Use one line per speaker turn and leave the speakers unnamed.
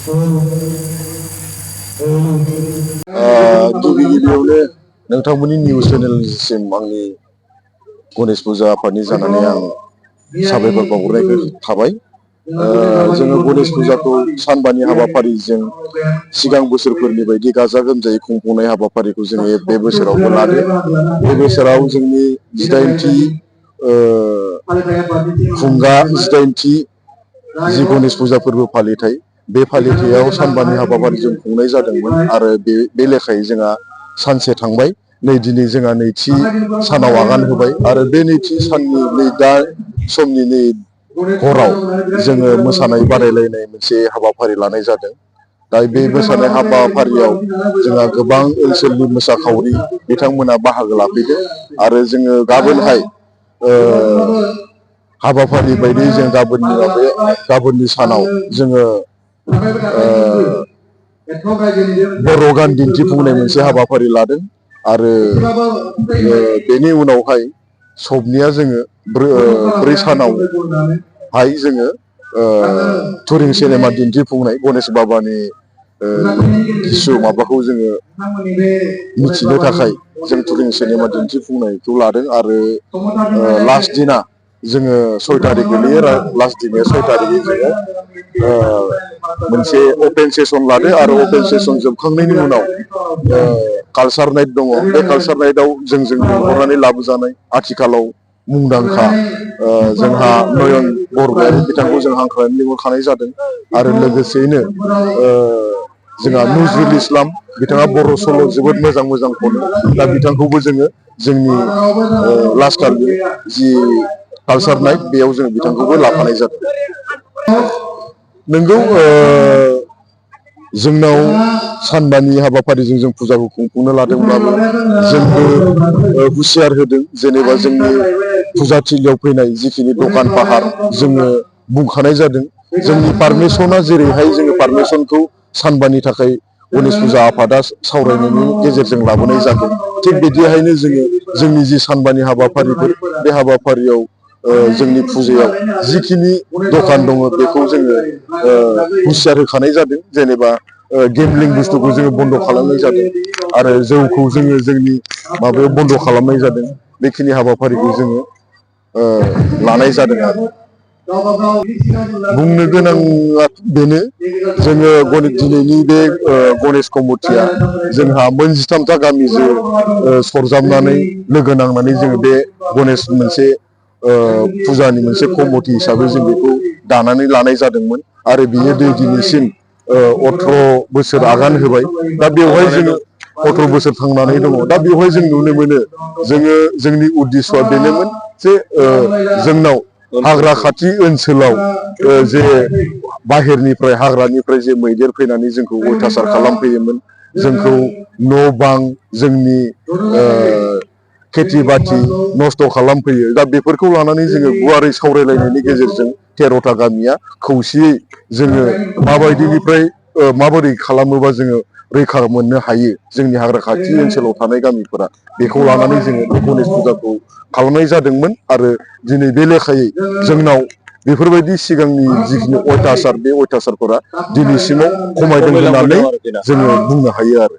गिबि गिबियावनो नोंथांमोननि निउस चेनेलसिम आंनि गणेश फुजा आफादनि जानानै आं साबायखर बावहरनाय थाबाय। जोङो गणेश फुजाखौ सानबानि हाबाफारिजों सिगां बोसोरफोरनि बायदि गाजा गोमजायै खुंफुंनाय हाबाफारिखौ जोङो बे बोसोरावबो लादों। बे बोसोराव जोंनि 18थि खुंगा 18थि जि गणेश फुजा फोरबो फालिथाय बे फालिथायाव सानबानि हाबाफारिजों खुंनाय जादोंमोन आरो बे लेखायै जोंहा सानसे थांबाय। नै दिनै जोंहा नैथि सानाव आगान होबाय आरो बे नैथि साननि नै दा समनि नै हराव जोङो मोसानाय बादायलायनाय मोनसे हाबाफारि लानाय जादों। दा बे मोसानाय हाबाफारियाव जोंहा गोबां ओनसोलनि मोसाखावरि बिथांमोना बाहागो लाफैदों आरो जोङो गाबोनहाय हाबाफारि बायदियै जों गाबोननि सानाव जोङो बर' गान दिन्थिफुंनाय मोनसे हाबाफारि लादों आरो बेनि उनावहाय सबनिया जोङो 4 सानावहाय जोङो टुरिं सिनेमा दिन्थिफुंनाय गणेश बाबानि किसु माबाखौ जोङो मिथिनो थाखाय जों टुरिं सिनेमा दिन्थिफुंनायखौ लादों आरो लास्ट दिना जोङो 6 थारिख गोलैयो लास्ट दिना 6 थारिखै जोङो मोनसे अपेन सेसन लादो आरो अपेन सेसन जोबखांनायनि उनाव कालसार नाइट दङ। बे कालसार नाइटआव जोंजों लिंहरनानै लाबोजानाय आथिखालाव मुंदांखा जोंहा नयन बरगयारी बिथांखौ जों हांख्रायनानै लिंहरखानाय जादों आरो लोगोसेयैनो जोंहा नजरुल इस्लाम बिथाङा बर' सल' जोबोद मोजां मोजां खनो। दा बिथांखौबो जोङो जोंनि लास्ट खालि जि कालसार नाइट बेयाव जों बिथांखौबो लाफानाय जादों। नोंगौ जोंनाव सानबानि हाबाफारिजों जों फुजाखौ खुंफुंनो लादोंब्लाबो जोंबो हुसियार होदों। जेनेबा जोंनि फुजाथिलियाव फैनाय जिखिनि दखान फाहार जोङो बुंखानाय जादों। जोंनि पारमिसना जेरैहाय जोङो पारमिसनखौ सानबानि थाखाय गणेश फुजा आफादा सावरायनायनि गेजेरजों लाबोनाय जादों। थिग बिदिहायनो जोङो जोंनि जि सानबानि हाबाफारिफोर बे हाबाफारियाव जोंनि फुजायाव जिखिनि दखान दङ बेखौ जोङो हुसियार होखानाय जादों। जेनेबा गेमलिं बुस्थुखौ जोङो बन्द' खालामनाय जादों आरो जौखौ जोङो जोंनि माबायाव बन्द' खालामनाय जादों। बेखिनि हाबाफारिखौ जोङो लानाय जादों आरो बुंनो गोनाङा बेनो जोङो दिनैनि बे गणेश कमिटिया जोंहा 13था गामिजों सरजाबनानै लोगो नांनानै जोङो बे गणेश मोनसे फुजानि मोनसे कमिटि हिसाबै जों बेखौ दानानै लानाय जादोंमोन आरो बियो दिनैसिम 18 बोसोर आगान होबाय। दा बेवहाय जोङो 18 बोसोर थांनानै दङ। दा बेवहाय जों नुनो मोनो जोङो जोंनि उद्देश्यआ बेनोमोन जे जोंनाव हाग्रा खाथि ओनसोलाव जे बाहेरनिफ्राय हाग्रानिफ्राय जे मैदेर फैनानै जोंखौ अयथासार खालामफैयोमोन, जोंखौ न' बां जोंनि खेथि बाथि नस्थ' खालामफैयो। दा बेफोरखौ लानानै जोङो गुवारै सावरायलायनायनि गेजेरजों 13था गामिया खौसेयै जोङो माबोरै खालामोबा जोङो रैखा मोननो हायो जोंनि हाग्रा खाथि ओनसोलाव थानाय गामिफोरा, बेखौ लानानै जोङो बे गणेश फुजाखौ खालामनाय जादोंमोन आरो दिनै बे लेखायै जोंनाव बेफोरबायदि सिगांनि जिखिनि अयथासार बे अयथासारफोरा दिनैसिमाव खमायदों होननानै जोङो बुंनो हायो आरो